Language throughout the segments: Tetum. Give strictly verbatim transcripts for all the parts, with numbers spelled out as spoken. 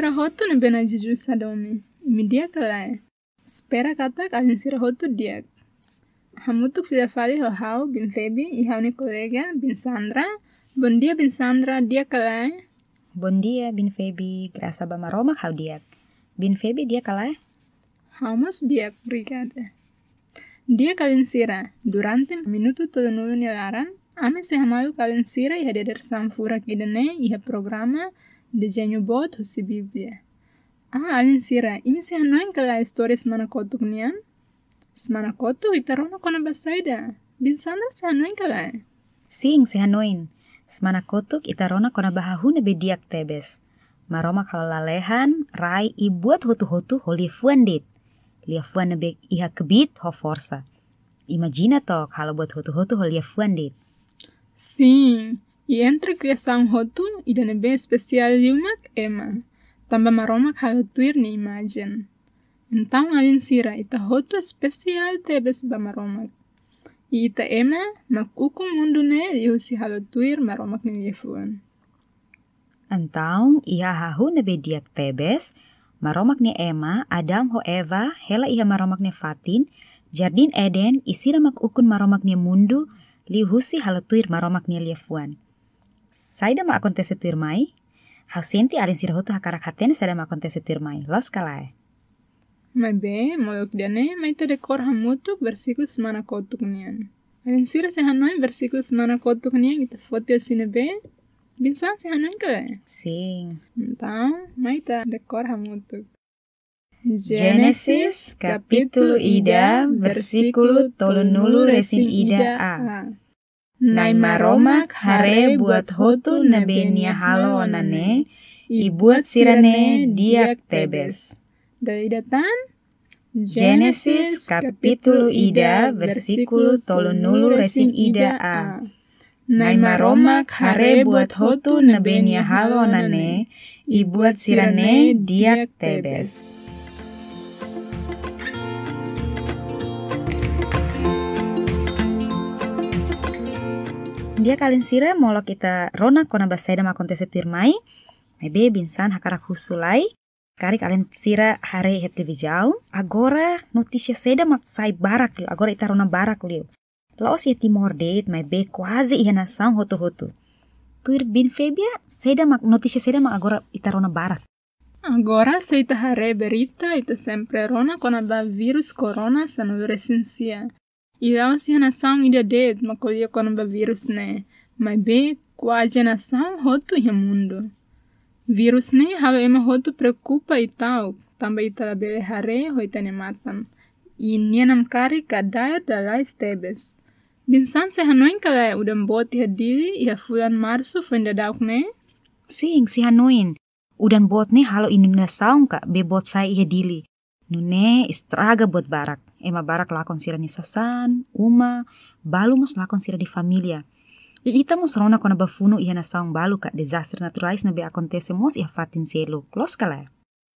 Sira hotu ne'ebé na'in-jejus hadomi, imi di'ak ka lae? Espera katak alin sira hotu di'ak. Hamutuk fila fali ho ha'u, Biin Febi, i ha'u-nia kolega, Biin Sandra. Bondia, Biin Sandra, di'ak ka lae? Bondia, Biin Febi, grasa ba Maromak ha'u di'ak. Biin Febi, di'ak ka lae? Ha'u mós di'ak, obrigada. Di'ak alin sira, durante minutu tolunulu nia laran, ami sei hamaluk alin sira iha dadeer-saan furak ida-ne'e iha programa Dezeñu Boot husi Bíblia. Ah, alin sira, imi sei hanoin ka lae istória semana kotuk nian? Semana kotuk ita rona kona-ba saida? Biin Sandra sei hanoin ka lae? Sin, sei hanoin. Semana kotuk ita rona kona-ba hahú ne'ebé di'ak tebes. Maromak halo lalehan, rai i buat hotu-hotu ho liafuan de'it. Liafuan ne'ebé iha kbiit ho forsa. Imajina took halo buat hotu-hotu ho liafuan de'it. Sin, i entre kriasaun hotu, ida ne'ebé espesiál liu mak ema. Tanba Maromak halo tuir nia imajen. Entaun alin sira, ita hotu espesiál tebes ba Maromak. I ita ema mak ukun mundu ne'e liuhusi halo tuir Maromak nia liafuan. Entaun iha hahú ne'ebé di'ak tebes, Maromak nia ema, Adão ho Eva, hela iha Maromak nia fatin, Jardín Eden, i sira mak ukun Maromak nia mundu, liuhusi halo tuir Maromak nia liafuan. Saida mak akontese tuirmai? Ha'u sente alin sira hotu hakarak hatene saida mak akontese tuirmai. Loos ka lae? Maibé, molok ida-ne'e, mai ita dekór hamutuk versíkulu semana kotuk nian. Alin sira sei hanoin versíkulu semana kotuk nian ita foti husi ne'ebé? Biin Sandra sei hanoin ka lae? Sin. Entaun, mai ita dekór hamutuk. Génesis, kapítulu ida, versíkulu tolunulu resin ida A. Na'i Maromak haree buat hotu ne'ebé nia halo ona ne'e, i buat sira-ne'e di'ak tebes. Dala ida tan? Génesis, kapítulu ida, versíkulu tolunulu resin ida A. Na'i Maromak haree buat hotu ne'ebé nia halo ona ne'e, i buat sira-ne'e di'ak tebes. Di'ak alin sira, molok ita rona kona-ba saida mak akontese tuirmai. Maibé Biin Sandra hakarak husu lai. Karik alin sira haree iha televizaun, agora notísia saida mak sai barak liu, agora ita rona barak liu. La'ós iha Timor de'it, maibé kuaze iha nasaun hotu-hotu. Tuir Biin Febi, saida mak, notísia saida mak agora ita rona barak? Agora, se ita haree berita, ita sempre rona kona-ba vírus korona sanulu resin sia. I la'ós iha nasaun ida de'it mak ko'alia kona-ba vírus ne'e, maibé kuaze nasaun hotu iha mundu. Vírus ne'e halo ema hotu preokupa i ta'uk, tanba ita labele haree ho ita-nia matan. I nia namkari ka da'et lalais tebes. Biin Sandra sei hanoin ka lae udan boot iha Dili iha fulan Marsu foin daudauk ne'e? Sin, sei hanoin. Udan boot ne'e halo inundasaun ka bee boot sa'e iha Dili. Nune'e estraga buat barak. Ema barak lakon sira-nia sasán, uma, balu mós lakon sira-nia família. I ita mós rona kona-ba funu iha nasaun balu ka dezastre naturais ne'ebé akontese mós iha fatin seluk. Loos ka lae?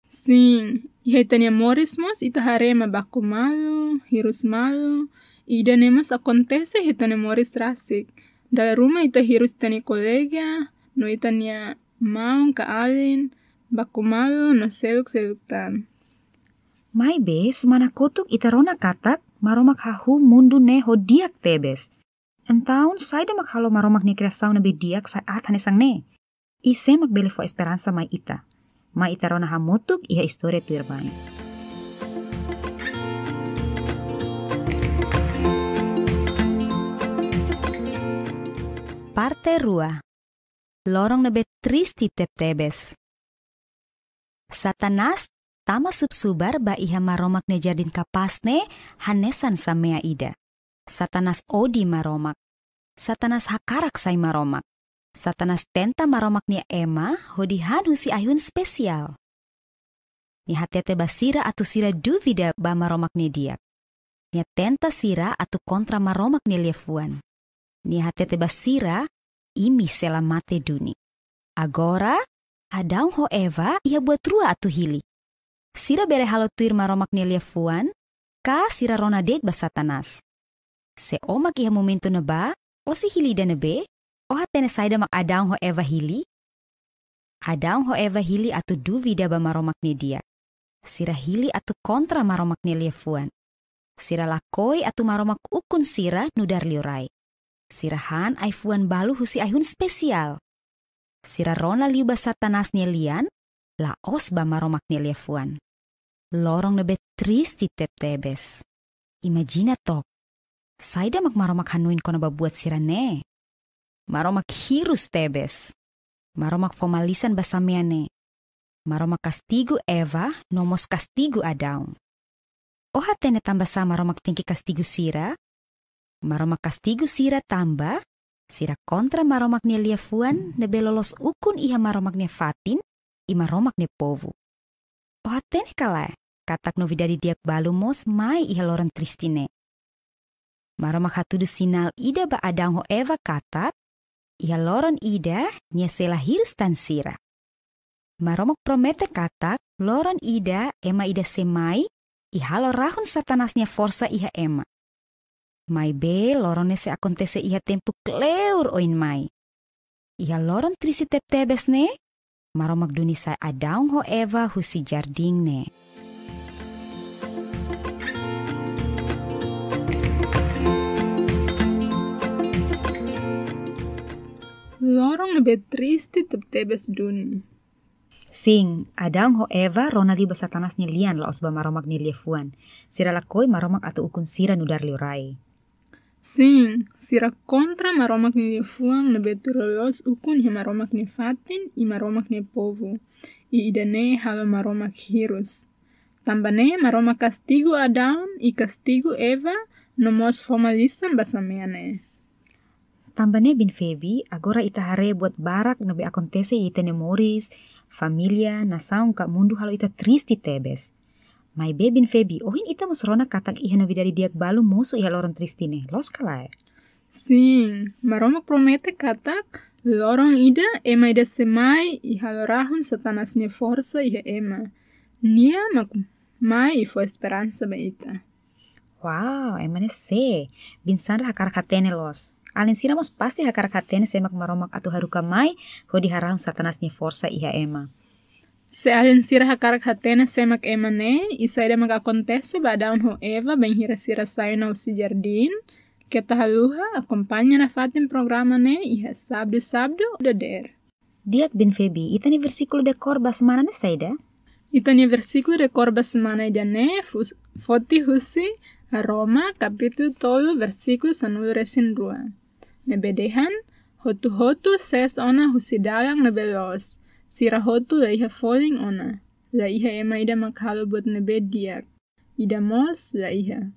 Sin, iha ita-nia moris mós ita haree ema baku malu, hirus malu, ida-ne'e mós akontese iha ita-nia moris rasik. Dala ruma ita hirus ita-nia kolega, no ita-nia maun ka alin, baku malu no seluk-seluk tan. Maibé, semana kotuk ita rona katak, Maromak hahú mundu ne'e ho di'ak tebes. Entaun, saida mak halo Maromak nia kriasaun ne'ebé di'ak sai aat hanesan ne'e? I sé mak bele fó esperansa mai ita? Mai ita rona hamutuk iha istória tuirmai. Parte rua. Loron ne'ebé triste tebtebes. Satanás tama sub-subar ba iha Maromak nia jardín kapás ne'e hanesan samea ida. Satanás odi Maromak. Satanás hakarak sai Maromak. Satanás tenta Maromak nia ema hodi han husi ai-hun espesiál. Nia hatete ba sira atu sira dúvida ba Maromak nia di'ak. Nia tenta sira atu kontra Maromak nia liafuan. Nia hatete ba sira, imi sei la mate duni. Agora, Adão ho Eva iha buat rua atu hili. Sira bele halo tuir Maromak nia liafuan, ka sira rona de'it ba Satanás. Se ó mak iha momentu ne'ebá, ó sei hili ida-ne'ebé? Ó hatene saida mak Adão ho Eva hili? Adão ho Eva hili atu duvida ba Maromak nia di'ak. Sira hili atu kontra Maromak nia liafuan. Sira lakohi atu Maromak ukun sira nu'udar liurai. Sira han ai-fuan balu husi ai-hun espesiál. Sira rona liu ba Satanás nia lian, la'ós ba Maromak nia liafuan. Loron ne'ebé triste tebetebes. Imajina took. Saida mak Maromak hanoin kona-ba buat sira-ne'e? Maromak hirus tebes. Maromak fó malisan ba samea ne'e. Maromak kastigu Eva, no mós kastigu Adão. Ó hatene tanbasá Maromak tenke kastigu sira? Maromak kastigu sira tanba sira kontra Maromak nia liafuan ne'ebé loloos ukun iha Maromak nia fatin i Maromak nia povu. Ó hatene ka lae, katak novidade di'ak balu mós mai iha loron triste ne'e. Maromak hatudu sinál ida ba Adão ho Eva katak, iha loron ida, nia sei la hirus tan sira. Maromak promete katak, loron ida, ema ida sei mai, i halo rahun Satanás nia forsa iha ema. Maibé, loron ne'e sei akontese iha tempu kleur oin mai. Iha loron triste tebetebes ne'e, Maromak duni sai Adão ho Eva husi jardín ne'e. Loron ne'ebé triste tebetebes duni. Sin, Adão ho Eva rona liu ba Satanás nia lian, la'ós ba Maromak nia liafuan. Sira lakohi Maromak atu ukun sira nu'udar liurai. Sin, sira kontra Maromak nia liafuan ne'ebé tuir loloos ukun iha Maromak nia fatin i Maromak nia povu. I ida-ne'e halo Maromak hirus. Tanba ne'e Maromak kastigu Adão i kastigu Eva, no mós fó malisan ba samea ne'e. Tanba ne'e biin Febi, agora ita haree buat barak ne'ebé akontese iha ita-nia moris, família, nasaun ka mundu halo ita triste tebes. Maibé biin Febi, ohin ita mós rona katak iha novidade di'ak balu mosu iha loron triste ne'e, loos ka lae? Sin, Maromak promete katak, loron ida, ema ida sei mai, i halo rahun Satanás nia forsa iha ema. Nia mak mai i fó esperansa ba ita. Wow, ema ne'e sé? Biin Sandra hakarak hatene loos. Alin sira mós pasti hakarak hatene sé mak Maromak atu haruka mai, hodi harahun Satanás nia forsa iha ema. Se alin sira hakarak hatene sé mak ema ne'e, i saida mak akontese ba Adão ho Eva, bainhira sira sai ona husi jardín, keta haluha, akompaña nafatin programa ne'e, iha sábadu-sábadu dadeer. Di'ak biin Febi, ita-nia versíkulu dekór ba semana ne'e saida? Ita-nia versíkulu dekór ba semana ida-ne'e fus-, foti husi Roma kapítulu tolu versíkulu sanulu-resin-rua. Ne'ebé dehan, hotu-hotu sees ona husi dalan ne'ebé loos. Sira hotu la iha folin ona. La iha ema ida mak halo buat ne'ebé di'ak. Ida mós la iha.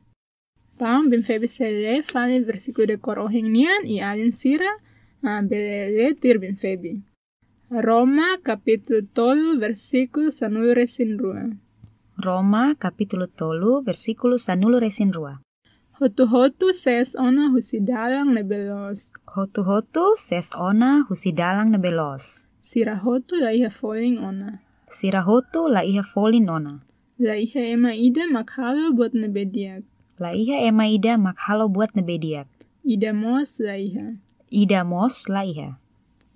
Entaun, biin Febi sei lee fali versíkulu dekór ohin nian i alin sira, ah, bele lee tuir biin Febi. Roma kapítulu tolu versíkulu sanulu-resin-rua. Roma kapítulu tolu versíkulu sanulu-resin-rua. Hotu-hotu sees ona husi dalan ne'ebé loos. Hotu-hotu sees ona husi dalan ne'ebé loos. Sira hotu la iha folin ona. Sira hotu la iha folin ona. La iha ema ida mak halo buat ne'ebé di'ak. La iha ema ida mak halo buat ne'ebé di'ak. Ida mós la iha. Ida mós la iha.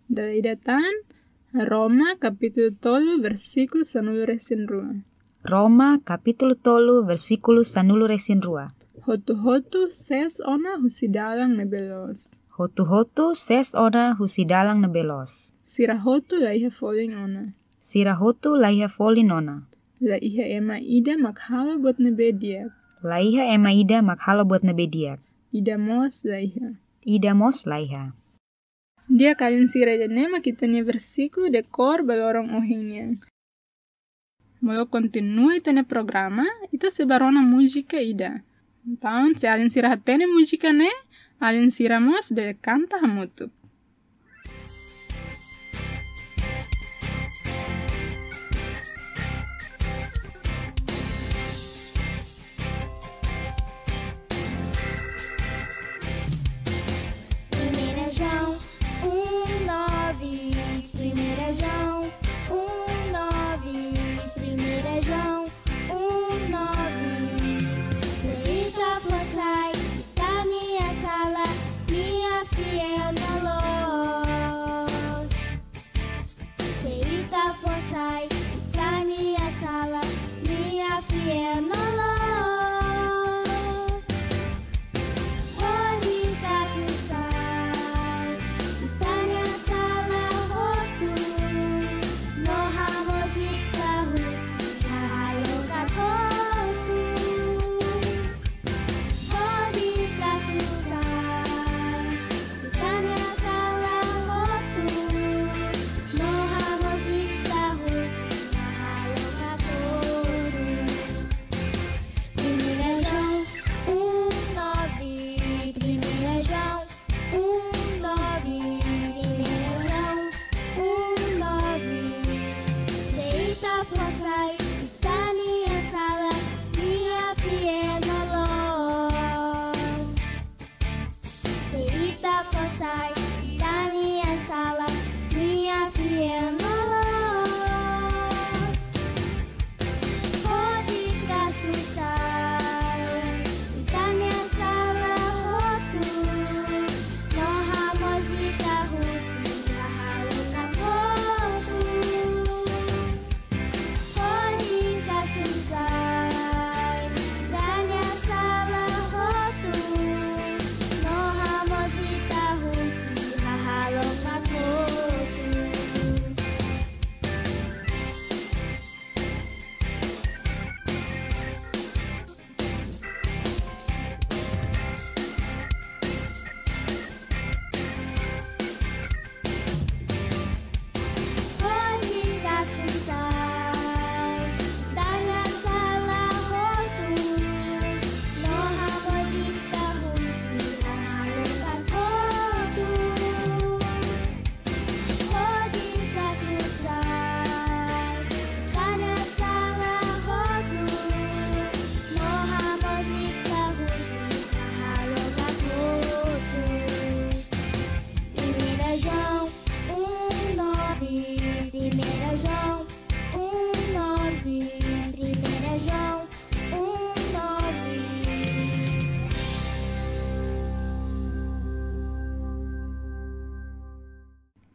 Dala ida tan, Roma kapítulu tolu versíkulu sanulu-resin-rua. Roma kapítulu tolu versíkulu sanulu-resin-rua. Hotu-hotu sees ona husi dalan ne'ebé loos. Hotu-hotu sees ona husi dalan ne'ebé loos. Sira hotu la iha folin ona. Sira hotu la iha folin ona. La iha ema ida mak halo buat ne'ebé di'ak. La iha ema ida mak halo buat ne'ebé di'ak. Ida mós la iha. Ida mós la iha. Di'ak alin sira, ida-ne'e mak ita-nia versíkulu dekór ba loron ohin nian. Molok kontinua ita-nia programa, ita sei bá rona múzika ida. Entaun, se alin sira hatene múzika ne'e, alin sira mós bele kanta hamutuk. Primeira João, um nove. Primeira João, um nove. Primeira João, um nove. Se ita fó sai da minha sala, minha fiel não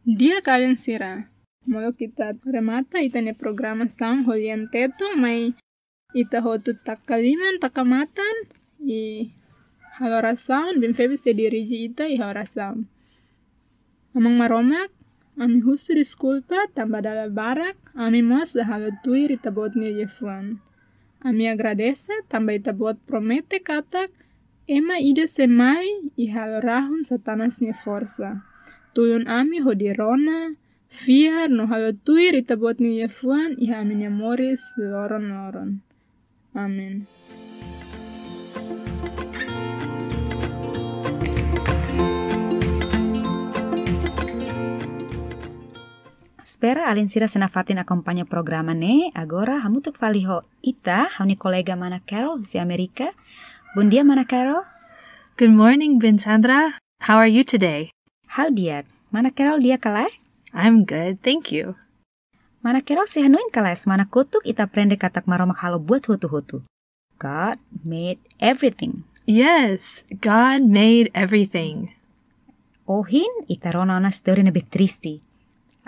Di'ak alin sira, molok ita remata ita-nia programasaun ho lian Tetun, mai ita hotu taka liman, taka matan, i halo orasaun, Biin Febi sei dirije ita iha orasaun. Aman Maromak, ami husu deskulpa tanba dala barak ami mós la halo tuir Ita-Boot nia liafuan. Ami agradese tanba Ita-Boot promete katak ema ida sei mai i halo rahun Satanás nia forsa. Tulun ami hodi rona, fiar no halo tuir Ita-Boot nia liafuan iha ami-nia moris loron-loron. Amen. Espera alin sira sei nafatin akompaña programa ne'e. Agora hamutuk fali ho ita, ha'u-nia kolega mana Carol husi Amérika. Bondia, mana Carol. Good morning, Biin Sandra. How are you today? Ha'u di'ak. Mana Carol di'ak ka lae? I'm good, thank you. Mana Carol sei hanoin ka lae, semana kotuk ita aprende katak Maromak halo buat hotu-hotu. God made everything. Yes, God made everything. Ohin ita rona ona istória ne'ebé triste.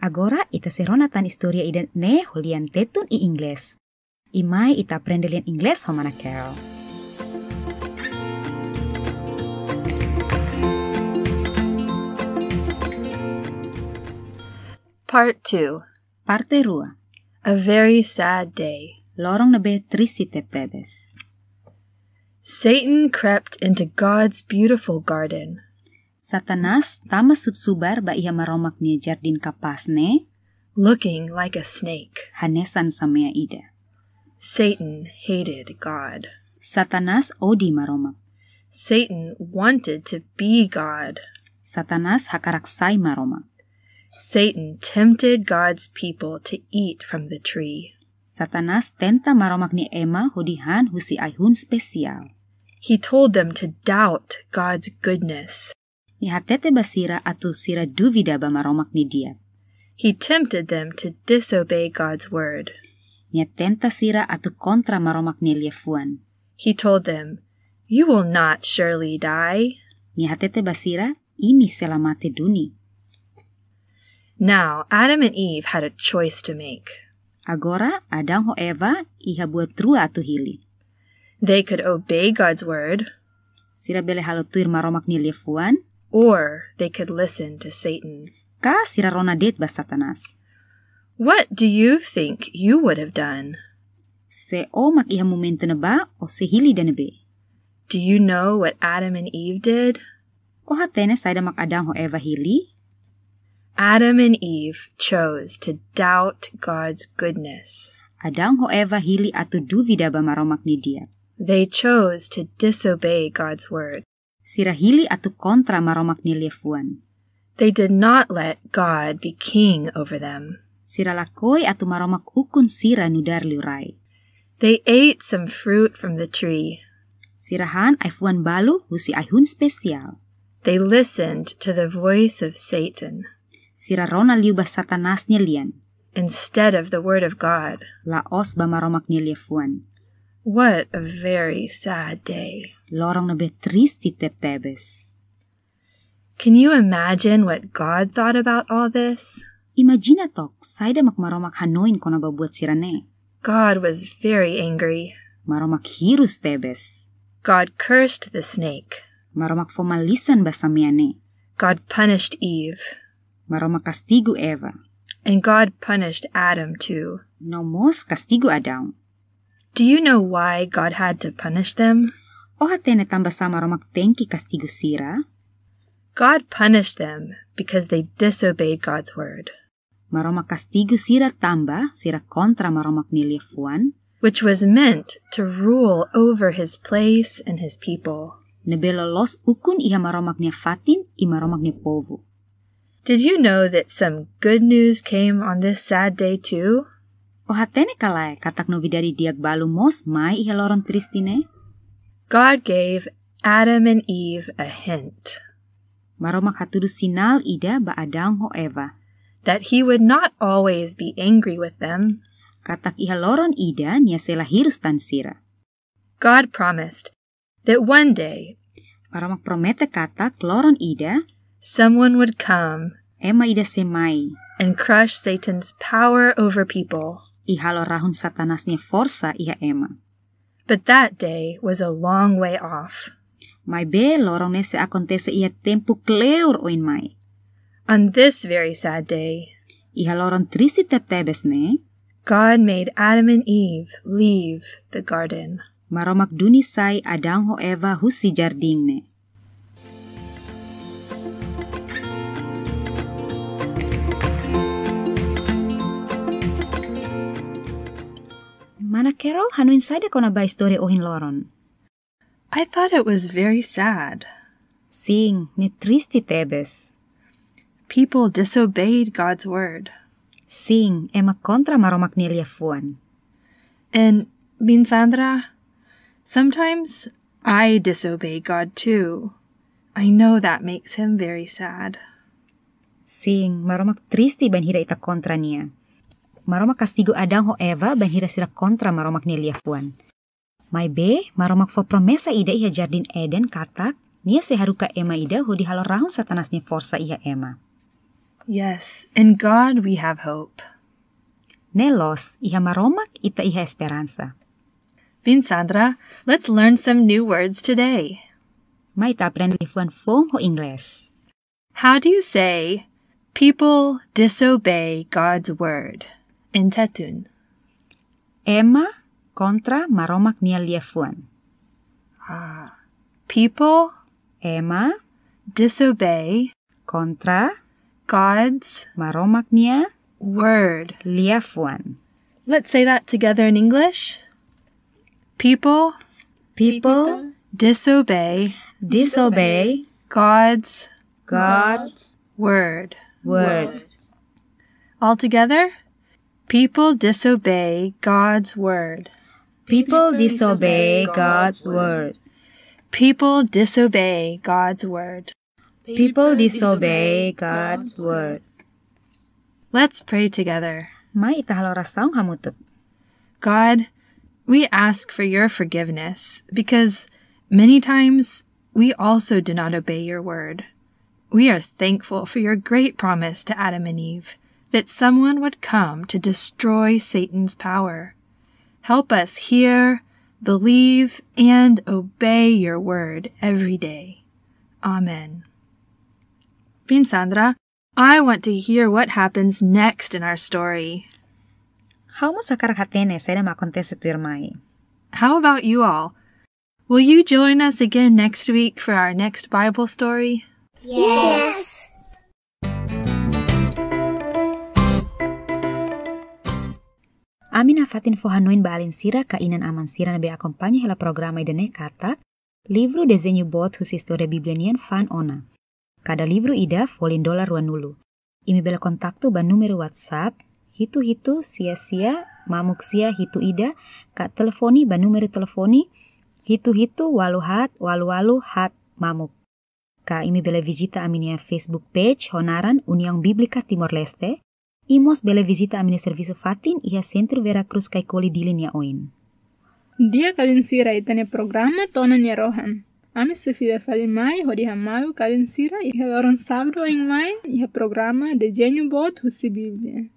Agora ita sei rona tan istória ida-ne'e ho lian Tetun i Inglés. I mai ita aprende lian Inglés ho mana Carol. Part two. Parte rua. A very sad day. Loron ne'ebé triste tebetebes. Satan crept into God's beautiful garden. Satanás tama subar-subar ba iha Maromak nia jardín kapás ne'e. Looking like a snake. Hanesan samea ida. Satan hated God. Satanás odi Maromak. Satan wanted to be God. Satanás hakarak sai Maromak. Satan tempted God's people to eat from the tree. Satanás tenta Maromak nia ema hodi han husi ai-hun espesiál. He told them to doubt God's goodness. Nia hatete ba sira atu sira duvida ba Maromak nia di'ak. He tempted them to disobey God's word. Nia tenta sira atu kontra Maromak nia liafuan. He told them, "You will not surely die." Nia hatete ba sira, imi sei la mate duni. Now, Adam and Eve had a choice to make. Agora, Adão ho Eva iha buat rua atu hili. They could obey God's word. Sira bele halo tuir Maromak nia liafuan. Or they could listen to Satan. Ka sira rona de'it ba Satanás. What do you think you would have done? Se ó mak iha momentu ne'ebá, ó sei hili ida ne'ebé? Do you know what Adam and Eve did? Ó hatene saida mak Adão ho Eva hili? Adam and Eve chose to doubt God's goodness. Adão ho Eva hili atu duvida ba Maromak nia di'ak. They chose to disobey God's word. Sira hili atu kontra Maromak nia liafuan. They did not let God be king over them. Sira lakohi atu Maromak ukun sira nu'udar liurai. They ate some fruit from the tree. Sira han ai-fuan balu husi ai-hun espesiál. They listened to the voice of Satan. Sira rona liu ba Satanás nia lian. Instead of the word of God. La'ós ba Maromak nia liafuan. What a very sad day. Loron ne'ebé triste tebetebes. Can you imagine what God thought about all this? Imajina to'ok, saida mak Maromak hanoin kona-ba buat sira-ne'e. God was very angry. Maromak hirus tebes. God cursed the snake. Maromak fó malisan ba samea ne'e. God punished Eve. Maromak kastigu Eva. And God punished Adam too. No mós kastigu Adão. Do you know why God had to punish them? Ó hatene tanbasá Maromak tenke kastigu sira? God punished them because they disobeyed God's word. Maromak kastigu sira tanba sira kontra Maromak nia liafuan, which was meant to rule over his place and his people. Ne'ebé loloos ukun iha Maromak nia fatin i Maromak nia povu. Did you know that some good news came on this sad day too? Ó hatene ka lae katak novidade di'ak balu mós mai iha loron triste ne'e? God gave Adam and Eve a hint. Maromak hatudu sinál ida ba Adão ho Eva. That he would not always be angry with them. Katak iha loron ida nia sei la hirus tan sira. God promised that one day, Maromak promete katak loron ida, someone would come ema ida sei mai, and crush Satan's power over people. I halo rahun Satanás nia forsa iha ema. But that day was a long way off. Maibé loron ne'e sei akontese iha tempu kleur oin mai. On this very sad day, iha loron triste tebetebes ne'e, God made Adam and Eve leave the garden. Maromak duni sai Adão ho Eva husi jardín ne'e. Mana Carol, hanoin saida kona-ba istória ohin loron? I thought it was very sad. Sin, ne'e triste tebes. People disobeyed God's word. Sin, ema kontra Maromak nia liafuan. And Biin Sandra, sometimes I disobey God too. I know that makes him very sad. Sin, Maromak triste bainhira ita kontra nia. Maromak kastigu Adão ho Eva bainhira sira kontra Maromak nia liafuan. Maibé, Maromak fó promesa ida iha Jardín Eden katak, nia sei haruka ema ida hodi halo rahun Satanás nia forsa iha ema. Yes, in God we have hope. Ne'e loos, iha Maromak ita iha esperansa. Biin Sandra, let's learn some new words today. Mai ita aprende liafuan foun ho Inglés. How do you say people disobey God's word in Tetun? Ema kontra Maromak nia liafuan. Ah, people, ema, disobey, kontra, God's, Maromak nia, word, liafuan. Let's say that together in English. People, people, disobey, disobey, God's, God's, word, word. All together. People disobey God's word. People disobey God's word. People disobey God's word. People disobey God's word. Let's pray together. Mai ita halo orasaun hamutuk. God, we ask for your forgiveness because many times we also do not obey your word. We are thankful for your great promise to Adam and Eve that someone would come to destroy Satan's power. Help us hear, believe, and obey your word every day. Amen. Biin Sandra, I want to hear what happens next in our story. Ha'u mós hakarak hatene saida mak akontese tuirmai. How about you all? Will you join us again next week for our next Bible story? Yes. Ami nafatin fó hanoin ba alin sira ka inan-aman sira ne'ebé akompaña hela programa ida-ne'e katak, livru Dezeñu Boot husi Istória Bíblia nian fa'an ona. Kada livru ida folin dolar ruanulu. Imi bele kontaktu ba númeru WhatsApp hitu hitu sia sia mamuk sia hitu ida, ka telefone ba númeru telefone hitu hitu ualu haat ualu ualu haat mamuk. Ka imi bele vizita ami-nia Facebook page ho naran União Bíblica Timor-Leste, i mós bele vizita ami-nia servisu fatin iha Sentru Vera Cruz Caicoli Dili nia oin. Di'ak alin sira, ita-nia programa to'o ona nia rohan. Ami sei fila fali mai hodi hamaluk alin sira iha loron sábadu oin mai iha programa Dezeñu Boot husi Bíblia.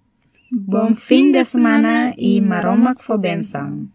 Bom fim de semana i Maromak fó bensaun.